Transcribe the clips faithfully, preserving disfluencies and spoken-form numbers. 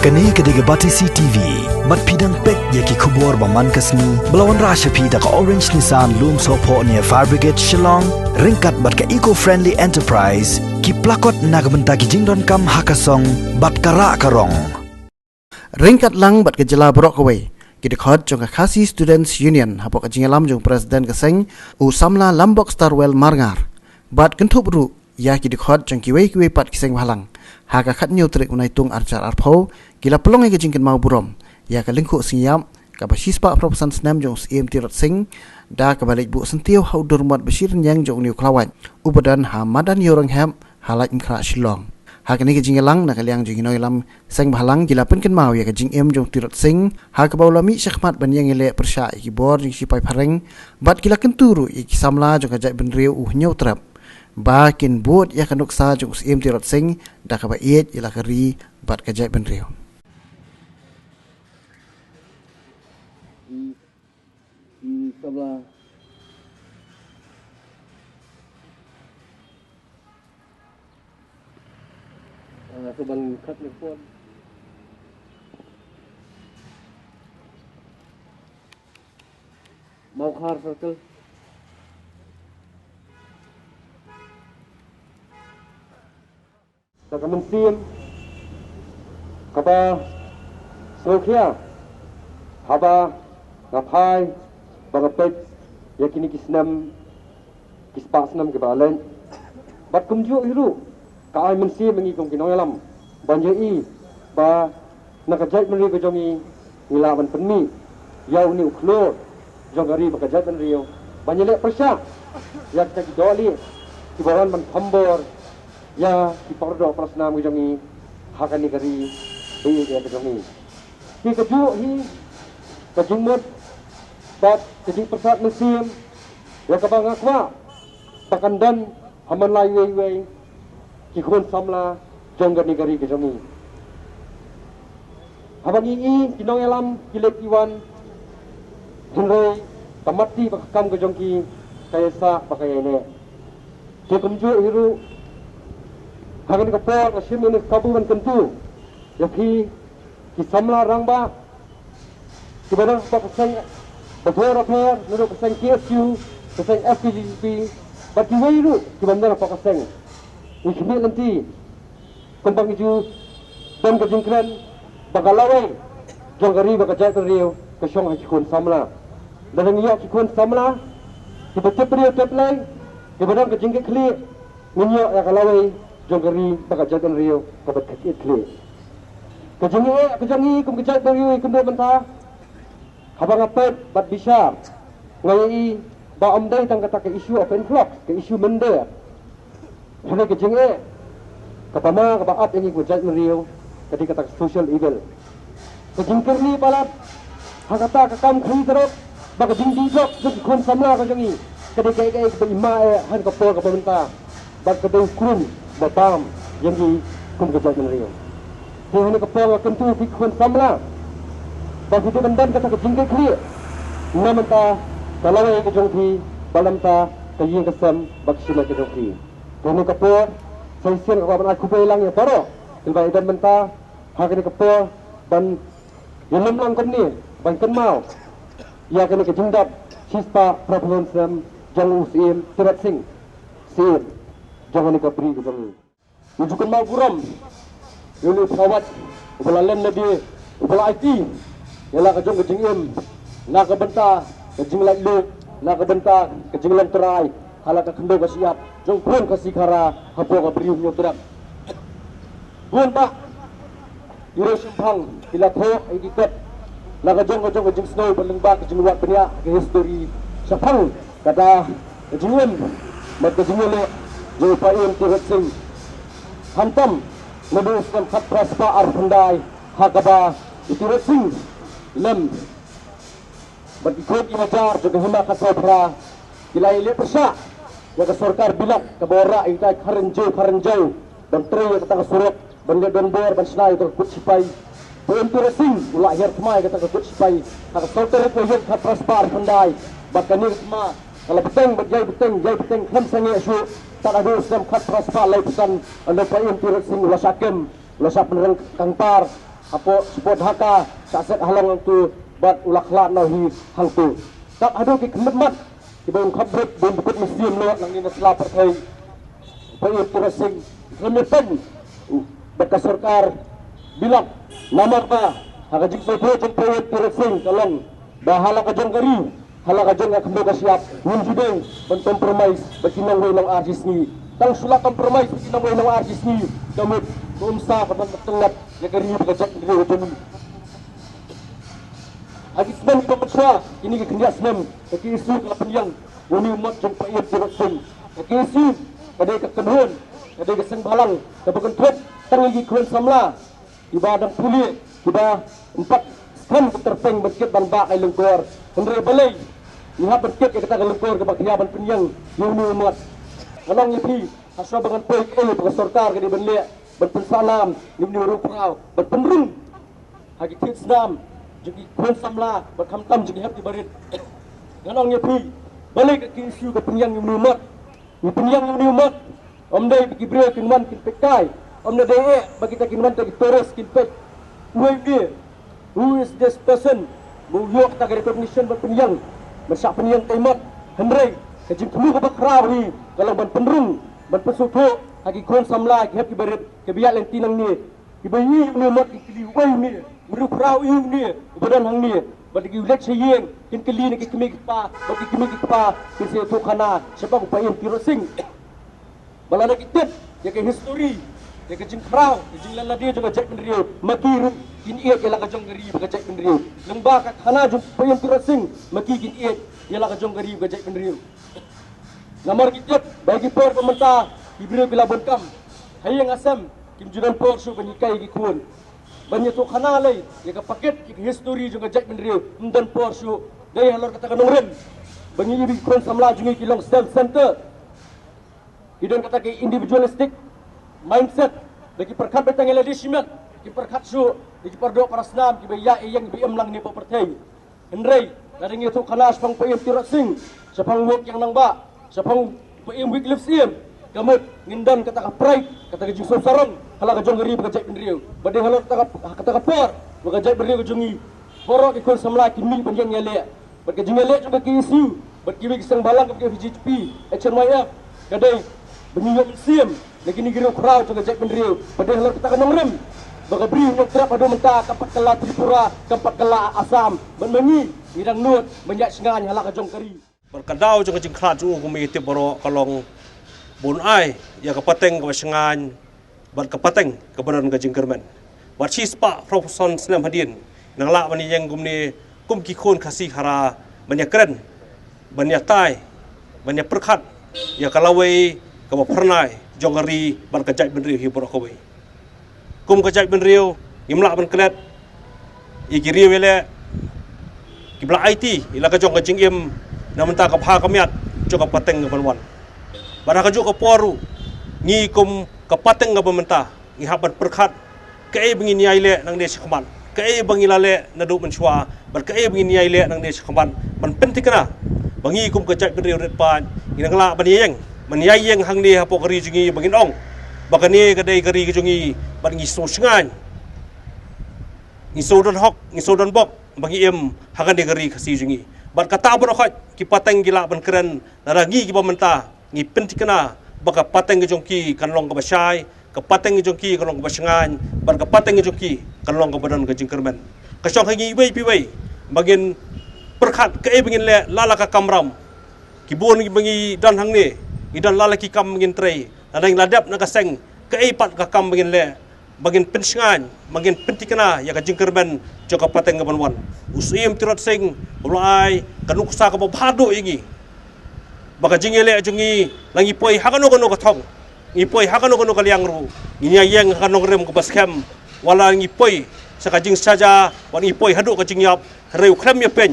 Kane ka dei ka Batesi T V. Bad phi dang peit ïa ki khubor ba man ka sngi ba la wanrah sha phi da ka Orange Nissan Lumsohphoh near Fire Brigade Shillong, ryngkat bad ka Eco Friendly Enterprise, ki plakot na ka bynta ki jingdonkam ha ka song bad ka rah ka rong. Ryngkat lang bad ka jylla baroh kawei, ki dkhot jong ka Khasi Students Union hapoh ka jingïalam jong President ka seng, u samla Lambok Starwell Marngar, bad kynthup ruh ïa ki dkhot jong kiwei kiwei pat ki seng bhalang, ha ka khathynñiew tarik u Naitung arhajar arphew, ki la pynlong ïa ka jingkynmaw burom ïa ka lyngkhuh sngi ïap kaba shispah phra phew san snem jong u Syiem Tirot Sing, da kaba leit buh syntiew ha u dur mot ba shi rynïeng jong une u khlawait uba don ha madan Ïewrynghep, ha Laitumkhrah Shillong. Ha kane ka jingïalang, na ka liang jong ki nongïalam seng bhalang, ki la pynkynmaw ïa ka jingim jong u Tirot Sing, ha kaba u la mih shakhmat ban ïeng ïaleh pyrshah ïa ki bor jong ki shipai phareng, bad ki la kyntu ruh ïa ki samla jong ka jaitbynriew u Hynñiewtrep ba kin bud ïa ka nuksa jong u Syiem Tirot Sing, da kaba ïeit ïa la ka ri bad ka jaitbynriew. Ah, sa ban cut microphone. Mawkhar Circle. Sa ka mynsiem kaba sngewkhia haba nga phai ba nga peit ïa kine ki snem, ki spah snem kiba leit. Bad kumjuh hi ruh ka ai mynsiem ïa ngi kum ki nongïalam ban ïohi ba na ka jaitbynriew ka jong ngi, ngi lah ban pynmih ïa une u khlur jong ka ri bad ka jaitbynriew ban ïaleh pyrshah ïa kita ki dohlieh kiba wan ban thombor ïa ki paradoh parasnam ka jong ngi ha kane ka ri ba ïeit ïa ka jong ngi. Hi kajuh hi ka jingmut bad ka jingpyrsad mynsiem ïa kaba nga kwah ba kan don ha man la iwei iwei ki khun samla jong kane ka ri ka jong ngi. Haba ngi i ki nongïalam ki leit ki wan, hynrei ka matti bad ka kam ka jong ki ka ïasah bad ka ïaineh. Te kumjuh hi ruh, ha kane ka por nga shim ïa une u kabu ban kyntu ïa phi ki samla rangbah kiba don hapoh ka seng bapher bapher, naduh ka seng K S U, ka seng F K J G P, bad kiwei ruh kiba ym don hapoh ka seng. Ngi khmih lynti kumba ngi ju don ka jingkren ba ka lawei jong ka ri bad ka jaitbynriew ka shong ha ki khun samla. Lada ngi ïoh ki khun samla kiba tip briew tip lei, kiba don ka jingkitkhlieh, ngin ïoh ïa ka lawei jong ka ri bad ka jaitbynriew kaba kit khlieh. Ka jingeh ka jong ngi kum ka jaitbynriew ïa kynduh mynta, haba nga peit bad bishar, nga ïohi ba ym dei tang kata ka issue of influx, ka issue mynder. Hynrei ka jingeh kaba ma kaba ap ïa ngi kum ka jaitbynriew ka dei kata ka social evil. Ka jingkyrni palat ha kata ka kam khaii tarot bad ka jingdih jop jong ki khun samla ka jong ngi ka dei kaei kaei kaba i ma eh ha kane ka por kaba mynta, bad ka dei u krum ba bam ïa ngi kum ka jaitbynriew. Te ha kane ka por nga kyntu ïa phi ki khun samla ba phi dei ban don kata ka jingkitkhlieh na bynta ka lawei ka jong phi bad na bynta ka ïing ka sem bad ka shimet ka jong phi. Te ha kane ka por sa shisien nga kwah ban ai khublei lang ïa baroh kiba ïadon bynta ha kane ka por ban ïalum lang kumne ban kynmaw ïa kane ka jingdap shispah phra phew san snem jong u Syiem Tirot Sing, Syiem jong kane ka bri ka jong ngi. Ngi ju kynmaw burom ïa une u khlawait uba la len lade, uba la aiti ïa la ka jong ka jingim na ka bynta ka jinglaitluid, na ka bynta ka jinglong trai ha la ka khyndew ka shyiap jong u khun Khasi Khara hapoh ka bri u Hynñiewtrep. Bun bah ki riewshemphang ki la thoh ïa ki kot na ka jong ka jong ka jingsngew bad lyngba ka jingwad bniah ka histori shaphang kata ka jingim bad ka jingïaleh jong u Syiem Tirot Sing. Khamtam naduh u snem khatphra spah arphew khyndai, ha kaba u Tirot Sing lem bad ki khuid ki hajar jong ka hima khatsaw phra ki la ïaleh pyrshah ïa ka sorkar bilat kaba wanrah ïa kita ki kha rynjiew kha rynjiew ban trei ïa kata ka surok, ban leh donbor ban shna ïa kata ka kut shipai. U Syiem Tirot Sing u la hiar thma ïa kata ka kut shipai ha ka saw tarik u Naitung khatphra spah arphew khyndai. Bad kane ka thma ka la bteng bad ïai bteng, ïai bteng khlem sangeh shuh. Tad haduh u snem khatphra spah laiphew san, ynda u Syiem Tirot Sing u la shah kem, u la shah pynrung kangtar hapoh spot Dhaka, sa sek halong hangtu bad u la khlad noh hi hangtu. Kat haduh ki khmat mat kiba ym kham bret, bun bukut mynsiem noh nangne na sla pyrthei. Paieit Tirot Sing khlem ïa pyn bad ka sorkar Bilat, namar ba ha ka jingsngewthuh jong Paieit Tirot Sing ka long ba ha la ka jong ka ri, ha la ka jong ka khyndew ka shyiap, ngim ju dei ban compromise bad ki nongwei nongar shi sngi. Tang shu la compromise bad ki nongwei nongar shi sngi, ka mut ka umsa ka ban tyngab ïa ka ri bad ka jaitbynriew jong ngi. Ha ki snem kiba mynshuwa, kine ki khyndiat snem, ka KSU ka la pynïeng ïa une u mot jong Paieit Tirot Sing. Ka KSU ka dei ka kynhun, ka dei ka seng bhalang kaba kynthup tang ïa ki khun samla kiba dang pule, kiba ym pat skhem ka kyrteng ban kit ban bah ka lyngkor. Hynrei balei ngi hap ban kit ïa kata ka lyngkor kaba khia ban pynïeng ïa une u mot? Ngan ong ïa phi, hashwa ba ngan poi kaei ba ka sorkar ka dei ban leh ban pynsah nam ïa une u riewkhraw, ban pynrung ha ki thied snam jong ki khun samla bad khamtam jong ki hep ki barit. Ngan ong ïa phi, balei ka KSU ka pynïeng ïa une u mot? Ngi pynïeng ïa une u mot ym dei ba ki briew kin wan kin peit kai, ym dei eh ba kita kin wan, kita ki tourist kin peit. Uei une? Who is this person ba u ïoh kata ka recognition ban pynïeng, ban shah pynïeng ka mot? Hynrei ka jingthmu kaba khraw hi ka long ban pynrung, ban pynsngewthuh ha ki khun samla, ki hep ki barit, kiba ïaid lynti nangne, kiba ïohi ïa une u mot, kin kylli uei une, u riewkhraw uei une uba don hangne. Bad ki leit sha ïing kin kylli na ki kmie ki kpa, bad ki kmie ki kpa kin sa ïathuhkhana shaphang u Paieit Tirot Sing. Ba lada ki tip ïa ka history, ïa ka jingkhraw, ka jinglen lade jong ka jaitbynriew, ma ki ruh kin ïeit ïa la ka jong ka ri bad ka jaitbynriew. Lyngba ka khana jong u Paieit Tirot Sing, ma ki kin ïeit ïa la ka jong ka ri bad ka jaitbynriew. Namar ki tip ba ha ki por ba mynta ki briew ki la bun kam, ha ïing ha sem kim ju don por shuh ban hikai ïa ki khun, ban ïathuhkhana lei ïa ka pakit, ïa ka history jong ka jaitbynriew, ym don por shuh. Dei halor kata ka nongrim ba ngi ïa ki khun samla jong ngi ki long self centered, ki don kata ka individualistic mindset, ba ki pyrkhat ba tang ïa lade shimet, kim pyrkhat shuh ïa ki paradoh parasnam kiba ïaid ïa ïeng, kiba im lang hangne hapoh pyrthei. Hynrei lada ngi ïathuhkhana shaphang u Paieit Tirot Sing, shaphang u Wokyiang Nangbah, shaphang u Paieit Wycliffe Syiem, ka mut ngin don kata ka pride, kata ka jingsngewsarong ha la ka jong ka ri bad ka jaitbynriew. Bad dei halor kata ka, kata ka por ba ka jaitbynriew ka jong ngi, baroh ki khun samla kin mih ban ïeng ïaleh. Bad ka jingïaleh jong ka KSU bad kiwei ki seng bhalang kum ka VPP, HNYF, ka dei ba ngi ïoh mynsiem na kine ki riewkhraw jong ka jaitbynriew. Bad dei halor kata ka nongrim ba ka Bri Hynñiewtrep haduh mynta kam pat kylla Tripura, kam pat kylla Assam. Bad ma ngi, ngi dang nud ban ïaid shngaiñ ha la ka jong ka ri. Bad ka daw jong ka jingkhlad jong u, kum ba ngi tip baroh, ka long ba un ai ïa ka pateng kaba shngaiñ bad ka pateng kaba don ka jingkyrmen. Bad shispah phraphew san snem hadien ngi nang lah ban ïeng kumne kum ki khun Khasi Khara, ban ïakren, ban ïatai, ban ïapyrkhat ïa ka lawei kaba phyrnai jong ka ri bad ka jaitbynriew hi baroh kawei. Kum ka jaitbynriew ngim lah ban klet ïa ki riew ïaleh kiba la aiti ïa la ka jong ka jingim na bynta ka bha ka miat jong ka pateng kaban wan. Bad ha kajuh ka por ruh, ngi kum ka pateng kaba mynta ngi hap ban pyrkhat kaei ba ngin ïai leh nangne shakhmat, kaei ba ngi la leh naduh mynshuwa, bad kaei ba ngin ïai leh nangne shakhmat ban pynthikna ba ngi kum ka jaitbynriew rit paid ngi nang lah ban ïeng, ban ïai ïeng hangne hapoh ka ri jong ngi, ba ngin ong ba kane ka dei ka ri ka jong ngi, bad ngi sngewshngaiñ, ngi sngewdon hok, ngi sngewdon bok ba ngi im ha kane ka ri Khasi jong ngi. Bad kata baroh khoit ki pateng ki lah ban kren lada ngi kiba mynta ngi pynthikna ba ka pateng ka jong ki kan long kaba shai, ka pateng ka jong ki kan long kaba shngaiñ, bad ka pateng ka jong ki kan long kaba don ka jingkyrmen. Ka shong ha ngi iwei pa iwei ba ngin pyrkhat kaei ba ngin leh, la la ka kamram. Ki bun ba ngi don hangne, ngi don la la ki kam ba ngin trei, lada ngi la dep na ka seng, kaei pat ka kam ba ngin leh, ba ngin pynshngaiñ, ba ngin pynthikna ïa ka jingkyrmen jong ka pateng kaban wan. U Syiem Tirot Sing u la ai ka nuksa kaba bha duh ïa ngi ba ka jingïaleh jong ngi, la ngi poi ha kano kano ka thong, ngi poi ha kano kano ka liang ruh, ngin ïa ïeng ha ka nongrim kaba skhem. Wat la ngi poi sha ka jingsaja, wat ngi poi haduh ka jingïap, hynrei u khlem ïapeiñ.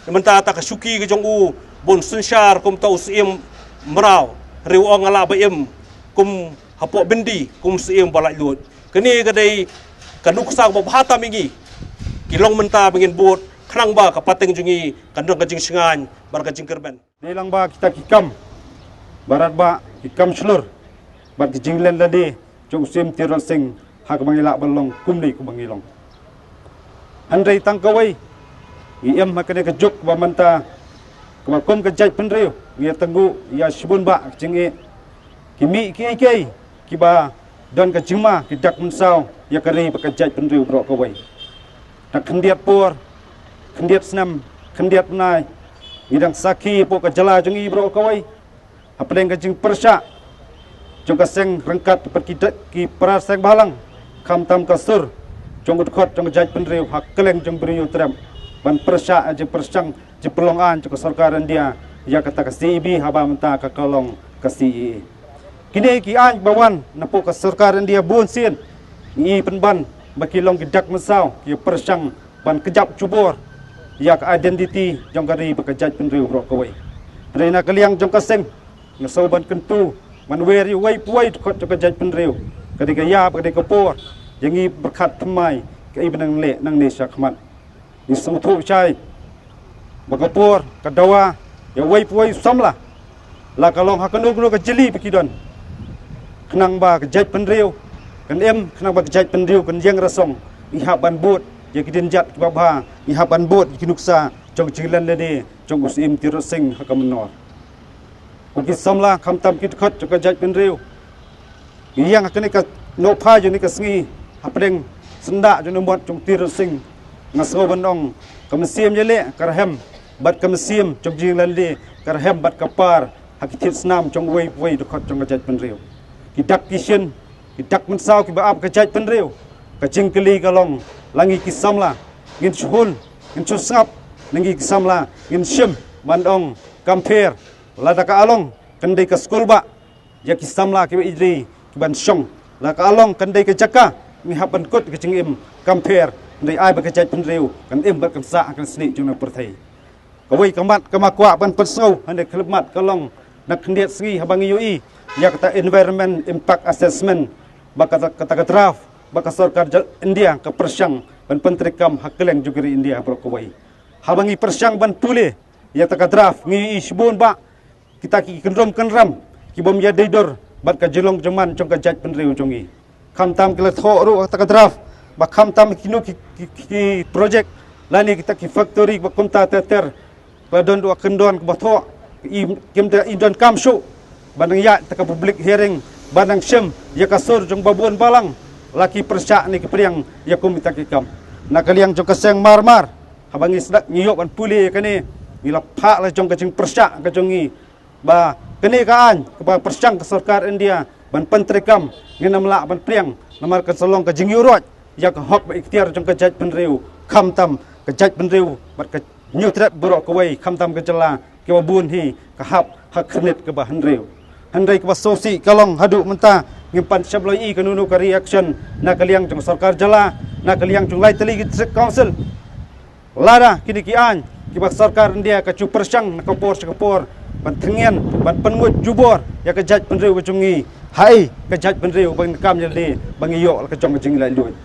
Namar mynta ta ka shuki ka jong u ba un synshar kum uta u syiem mraw, hynrei u ong nga lah ba im kum hapoh byndi kum u syiem ba laitluid. Kane ka dei ka nuksa kaba bha tam ïa ngi ki longmynta ba ngin bud, khnang ba ka pateng jong ngi kan don ka jingshngaiñ bad ka jingkyrmen. Dei lang ba kita ki kam baroh ba ki kam shlur bad ki jinglen lade jong u Syiem Tirot Sing ha kaba ngi lah ban long kumne kumba ngi long. Hynrei tang kawei, ngi im ha kane ka juk ba mynta, kaba kum ka jaitbynriew ngi ïa tangguh ïa shibun bah ka jingeh. Ki mih kiei kiei kiba don ka jingma, ki dak mynsaw ïa ka ri bad ka jaitbynriew baroh kawei. Na khyndiat por, khyndiat snem, khyndiat bnai, ngi dang sakhi hapoh ka jylla jong ngi baroh kawei, hapdeng ka jingpyrshah jong ka seng ryngkat bad ki da-, ki para seng bhalang, khamtam ka sur jong u dkhot jong ka jaitbynriew ha kylleng jong Bri U Trep, ban pyrshah, eh, jingpyrshang, jingpynlong aiñ jong ka sorkar India ïa kata ka C A B, haba mynta ka, ka long ka C A A. Kine ki aiñ ba wan napoh ka sorkar India bun sien, ngi pynban ba ki long ki dak mynsaw, ki pyrshang ban kjap jubor ïa ka identity jong ka ri bad ka jaitbynriew baroh kawei. Hynrei na ka liang jong ka seng, nga sngew ban kyntu, ban wer ïa uwei pa uwei u dkhot jong ka jaitbynriew, ka dei ka ïa, ka dei ka por ïa ngi pyrkhat thymmai kaei ba nang leh nangne sha khmat. Ngi sngewthuh shai ba ka por ka dawa ïa uwei pa uwei u samla, la ka long ha kano kano ka jylliew ba ki don, khnang ba ka jaitbynriew kan im, khnang ba ka jaitbynriew kan ïeng rasong. Ngi hap ban bud ïa ki dienjat kiba bha, ngi hap ban bud ïa ki nuksa jong ka jinglen lade jong u Syiem Tirot Sing ha ka mynnor. Ko ki samla, khamtam ki dkhot jong ka jaitbynriew, ngi ïeng ha kane ka nohphai jong kane ka sngi, hapdeng syndah jong une u mot jong u Tirot Sing, nga sngew ban ong, ka mynsiem ïaleh ka rhem bad ka mynsiem jong ka jinglen lade ka rhem bad ka par ha ki thied snam jong uwei pa uwei u dkhot jong ka jaitbynriew. Ki dak ki shin, ki dak mynsaw kiba ap ka jaitbynriew. Ka jingkylli ka long, la ngi ki samla ngin shu hun, ngin shu sngap, ne ngi ki samla ngin shim ban ong kam pher? Lada ka long kan dei ka skul bah ïa ki samla kiba ïeit ri kiban shong, la ka long kan dei ka jaka ngi hap ban kut ka jingim, kam pher, hynrei ai ba ka jaitbynriew kan im bad kan sah ha ka snieh jong ka pyrthei. Kawei ka mat kaba nga kwah ban pynsngew ha kane ka khyllipmat ka long, na khyndiat sngi haba ngi ïohi ïa kata Environment Impact Assessment, ba kata, kata ka draft ba ka sorkar ja-, India ka pyrshang ban pyntreikam ha kylleng jong ka ri India baroh kawei. Haba ngi pyrshang ban pule ïa kata ka draft, ngi ïohi shibun bah kita ki kyndrum kynram kibym ïadei dur bad ka jinglong jingman jong ka jaitbynriew jong ngi. Khamtam ki la thoh ruh ha kata ka draft ba khamtam kino ki, ki, ki project lane kita ki factory ba kumta ter ter, ba don ruh ka kyndon kaba thoh, i, kim da i donkam shuh ban nang ïaid ha kata ka public hearing ban nang shim ïa ka sur jong babun balang, la ki pyrshah ne ki pdiang ïa kum kita ki kam. Na ka liang jong ka seng mar mar, haba ngi sdang ngi ïoh ban pule ïa kane, ngi la phah la jong ka jingpyrshah ka jong ngi ba kane ka aiñ kaba pyrshang ka sorkar India ban pyntreikam, ngin ym lah ban pdiang, namar kan sa long ka jingïuhroit ïa ka hok bad ikhtiar jong ka jaitbynriew, khamtam ka jaitbynriew bad ka Hynñiewtrep baroh kawei, khamtam ka jylla, kiba bun hi ka hap ha ka khyrnit kaba hynriew. Hynrei kaba sngewsih ka long haduh mynta ngim pat shym la ïohi kano kano ka reaction na ka liang jong sorkar jylla, na ka liang jong lai tylli ki district council. Lada kine ki aiñ kiba sorkar India ka ju pyrshang na ka por sha ka por ban tyngen, ban pynnguid jubor ïa ka jaitbynriew ka jong ngi, haei ka jaitbynriew ba ngin kam ïalade ba ngi ïoh la ka jong ka jinglaitluid?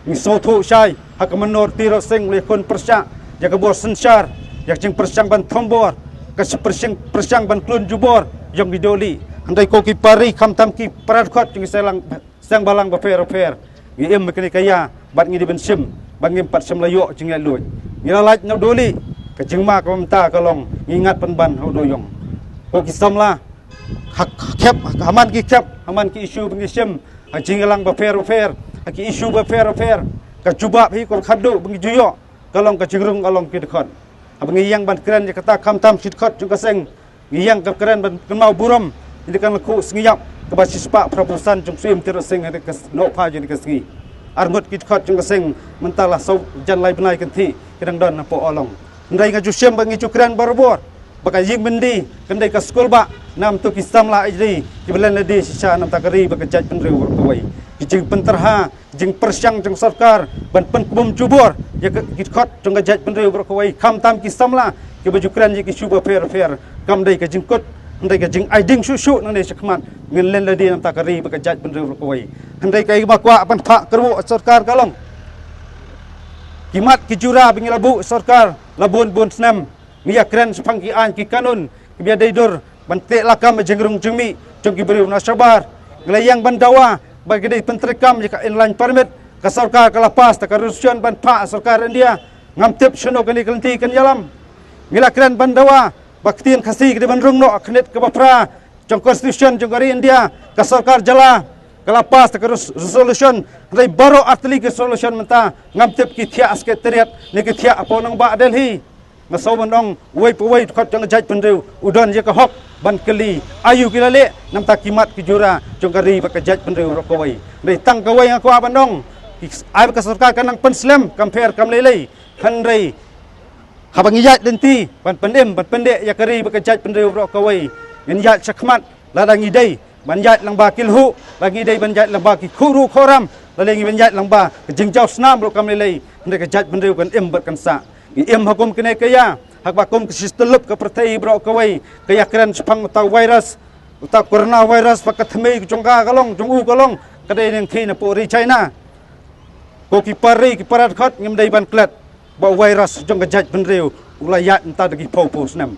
Ngi sngewthuh shai ha ka mynnor Tirot Sing u la ïakhun pyrshah ïa ka bor synshar, ïa ka jingpyrshang ban thombor, ka jingpyrshang, pyrshang ban khlun jubor ïa ki dohlieh. Hynrei ko ki para ri, khamtam ki para dkhot jong ki seng, seng balang bapher bapher, ngi im ha kane ka ïa bad ngi dei ban shim ba ngim pat shym la ïoh jinglaitluid. Ngi la lait na u dohlieh, ka jingma kaba mynta ka long ngi ngat pynban ha u dohïong. Ko ki samla, ha, ha khep, ha man ki khep, ha man ki issue ba ngi shim ha jingïalang bapher bapher, ha ki issue bapher bapher, ka jubab hi kaba khatduh ba ngi ju ïoh ka long ka jingrung halor ki dkhot. Haba ngi ïeng ban kren ïa kata, khamtam shi dkhot jong ka seng, ngi ïeng ka kren ban kynmaw burom ïa kane ka khuh sngi ïap kaba shispah phraphew san jong u Syiem Tirot Sing ha kane ka nohphai jong kane ka sngi. Arngut ki dkhot jong ka seng mynta la saw jan lai bnai kynthih ki dang don hapoh Awlong. Hynrei nga ju shem ba ngi ju kren barabor ba ka Ïingbyndi kan dei ka skul bah na bynta ki samla ïeit ri kiba len lade shisha na bynta ka ri bad ka jaitbynriew baroh kawei. Ki jingpynterha, jingpyrshang jong sorkar ban pynkbuh jubor ïa ki dkhot jong ka jaitbynriew baroh kawei, khamtam ki samla kiba ju kren ïa ki issue bapher bapher, kam dei ka jingkut, hynrei ka jingai ding shuh shuh nangne shakhmat, ngin len lade na bynta ka ri bad ka jaitbynriew baroh kawei. Hynrei kaei kaba nga kwah ban phah kyrwoh ha sorkar ka long, ki mat ki jura ba ngi la buh ha sorkar la bun bun snem, ngi ïakren shaphang ki aiñ ki kanun kiba ïadei dur ban teh lakam ïa ka jingrung jingmih jong ki briew na shabar. Ngi la ïeng ban dawa ba ki dei pyntreikam ïa ka inland permit, Ka sorkar ka la pass da ka resolution ban phah sorkar India. Ngam tip shano kane ka lynti kan ïalam. Ngi la kren ban dawa ba ka ktien Khasi ka dei ban rung noh ha ka khyndit kaba phra jong constitution jong ka ri India. Ka sorkar jylla ka la pass da ka res-, resolution. Hynrei baroh artylli ki resolution mynta ngam tip ki thiah ha Secretariat ne ki thiah hapoh nongbah Delhi. Nga sngew ban ong, uwei pa uwei dkhot jong ka jaitbynriew u don ïa ka hok ban kylli aïu ki la leh namar ki mat ki jura jong ka ri bad ka jaitbynriew baroh kawei. Hynrei tang kawei nga kwah ban ong, ki ai ba ka sorkar ka nang pynslem kam pher kam lei lei. Hynrei haba ngi ïaid lynti ban pynim ban pyndeh ïa ka ri bad ka jaitbynriew baroh kawei, ngin ïaid shakhmat lada ngi dei ban ïaid lyngba ki lhuh, lada ngi dei ban ïaid lyngba ki khuh ruh khuh ram, lada ngi ban ïaid lyngba ka jingjaw snam ruh kam lei lei, hynrei ka jaitbynriew kan im bad kan sah. Ngi im ha kum kane ka ïa, ha kaba kum ka shi tyllup ka pyrthei baroh kawei ka ïakren shaphang uta u virus, uta u corona virus, ba ka thymmei jong ka ka long, jong u ka long ka dei nangthie napoh ri China. Ko ki para ri, ki para dkhot, ngim dei ban klet ba u virus jong ka jaitbynriew u la ïaid mynta da ki phew phew snem.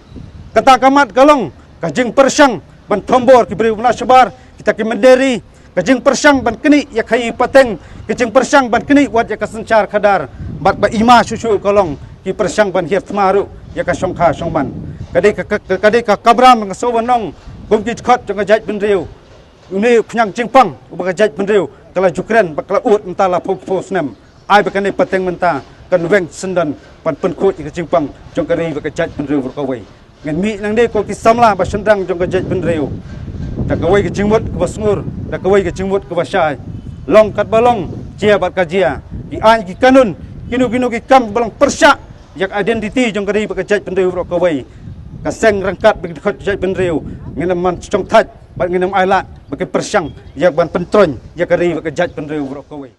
Kata ka mat ka long ka jingpyrshang ban thombor ki briew ba na shabar, kita ki mynder ri, ka jingpyrshang ban knieh ïa ka khaïi pateng, ka jingpyrshang ban knieh wat ïa ka synshar khadar, bad ba i ma shuh shuh ka long ki pyrshang ban hiar thma ruh ïa ka shongkha shongman. Ka dei ka, ka, ka dei ka kamram nga sngew ban ong kum ki dkhot jong ka jaitbynriew. Une u khñiang jingpang uba ka jaitbynriew ka la ju kren bad ka la ud mynta la phew phew snem. Ai ba kane pateng mynta kan weng syndon ban pynkhuid ïa ka jingpang jong ka ri bad ka jaitbynriew baroh kawei. Ngin mih nangne ko ki samla ba shynrang jong ka jaitbynriew, da kawei ka jingmut kaba sngur, da kawei ka jingmut kaba shai. Long katba long, jia bad ka jia. Ki aiñ ki kanun, kino kino ki kam ba long pyrshah ïa ka identity jong ka ri bad ka jaitbynriew baroh kawei, ka seng ryngkat bad ki dkhot jaitbynriew, ngin ym man shongthait bad ngin ym ailad ba ki pyrshang ïa ban pyntroiñ ïa ka ri bad ka jaitbynriew baroh kawei.